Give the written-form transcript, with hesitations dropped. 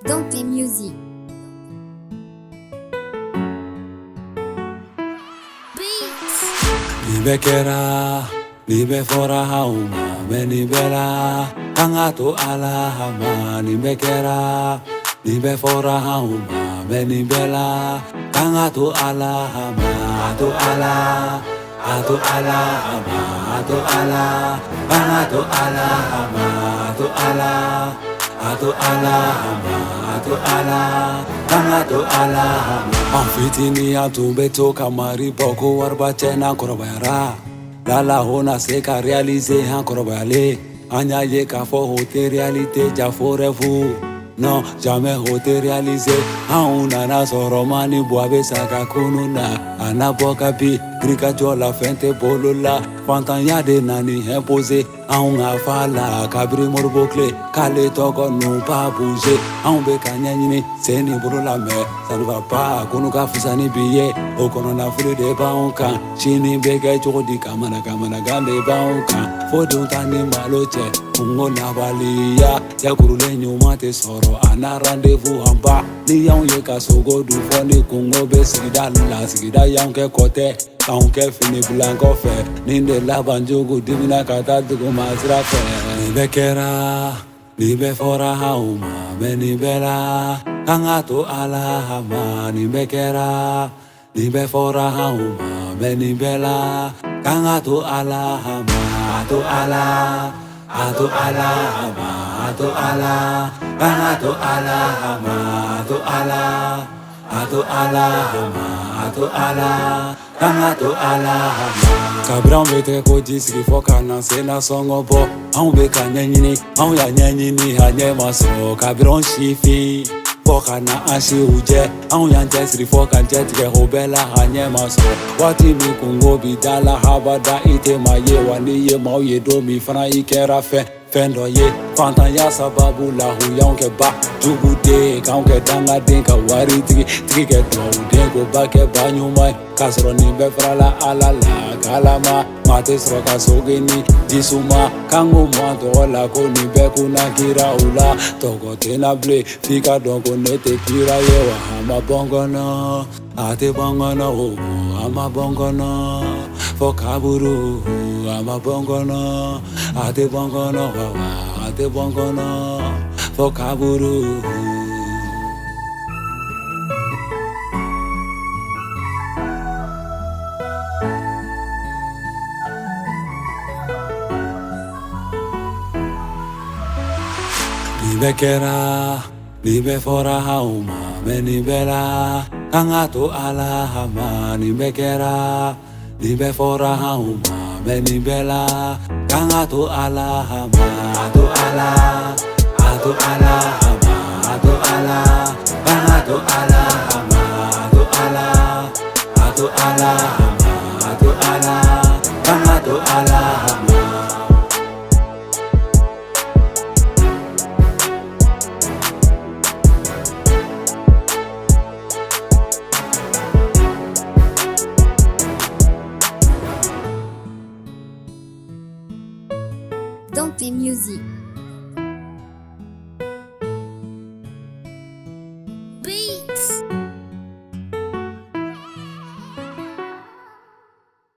Dante Music. Nin bɛɛ kɛra, nin bɛɛ fɔra anw ma, mɛ nin bɛɛ la, an ka to Ala ma. Nin bɛɛ kɛra, nin bɛɛ fɔra anw ma, mɛ nin bɛɛ la, an ka to Ala ma. A to Ala, a to Ala ma, a to Ala, an ka to Ala ma, a to Ala, a to Ala ma, a to Ala, an ka to Ala ma. An fitinin an tun bɛ to ka mari bɔ ko wariba cɛ n'an kɔrɔbayara. Lala o na se ka réaliser an kɔrɔbayalen. An y'a ye k'a fɔ o tɛ réalité, ja fo rêve. Non, jamais o tɛ réaliser. Anw nana sɔrɔ mani bɔ a bɛ sa ka kunun na. A na bɔ ka bi kirikajɔ la, fɛn tɛ bolo la. Fantanya de nani imposer anw ka fa la. Kabiri Moribo tile k'ale tɔgɔ n'u pas bouger. Anw bɛ ka ɲɛɲini sen ni bolo la, mɛ ça ne va pas. Kunu ka fisa ni bi ye, o kɔnɔna fili de b'anw kan. Sini bɛ kɛ cogo di? Kamana kamanagan de b'anw kan. Fo dun ta ni malo cɛ kungo nabaliya. Cɛkurulen ɲuman tɛ sɔrɔ a na rendez-vous en bas. Ni y'anw ye ka sogo dun fɔ ni kungo bɛ sigida la. Sigida y'anw kɛ kɔtɛ, k'anw kɛ fini bilan kɔfɛ. Nin de laban jugu dimina ka taa duguma sira fɛ. Nin bɛɛ kɛra, nin bɛɛ fɔra anw ma, mɛ nin bɛɛ la, an ka to Ala ma. Nin bɛɛ kɛra, nin bɛɛ fɔra anw ma, mɛ nin bɛɛ la, k'an ka to Ala ma. A to Ala, a to Ala ma, a to Ala, an ka to Ala ma, a to Ala, a to Ala ma, a to Ala, an ka to Ala ma. Kabiri anw bɛ tɛgɛ ko ji sigi fɔ ka na se na sɔngɔ bɔ. Anw bɛ ka ɲɛɲini, anw y'a ɲɛɲini, a ɲɛ ma sɔrɔ. Kabiri anw sifin fɔ ka na an siw jɛ, anw y'an cɛsiri fɔ k'an cɛ tigɛ, o bɛɛ la a ɲɛ ma sɔrɔ. Waati min kungo bi da la habada, i tɛ maa ye wa. N'i ye maaw ye don min fana, i kɛra fɛn fɛn dɔ ye. Fantanya sababu la, u y'anw kɛ ba juguden, k'anw kɛ dangaden, ka waritigi tigi kɛ dugawuden, ko ba kɛ ba ɲuman ye. K'a sɔrɔ nin bɛɛ farala Ala la kalama. Maa tɛ sɔrɔ ka soge ni jisuma k'an ko mɔ an tɔgɔ la ko nin bɛɛ kunna kira u la. Tɔgɔ tɛna bilen f'i ka dɔn ko ne tɛ kira ye wa. A ma bɔ n kɔnɔ, a tɛ bɔ n kɔnɔ o, a ma bɔ n kɔnɔ fɔ kaburu. A ma bɔ n kɔnɔ, a tɛ bɔ n kɔnɔ wa, a tɛ bɔ n kɔnɔ fɔ kaburu. Nin bɛɛ kɛra, nin bɛɛ fɔra anw ma, mɛ nin bɛɛ la, an ka to Ala ma. Nin bɛɛ kɛra, nin bɛɛ fɔra anw ma, mɛ nin bɛɛ la, k'an ka to Ala ma. A to Ala, a to Ala ma, a to Ala, an ka to Ala ma, a to Ala, a to Ala ma, a to Ala, an ka to Ala ma. Dante Music.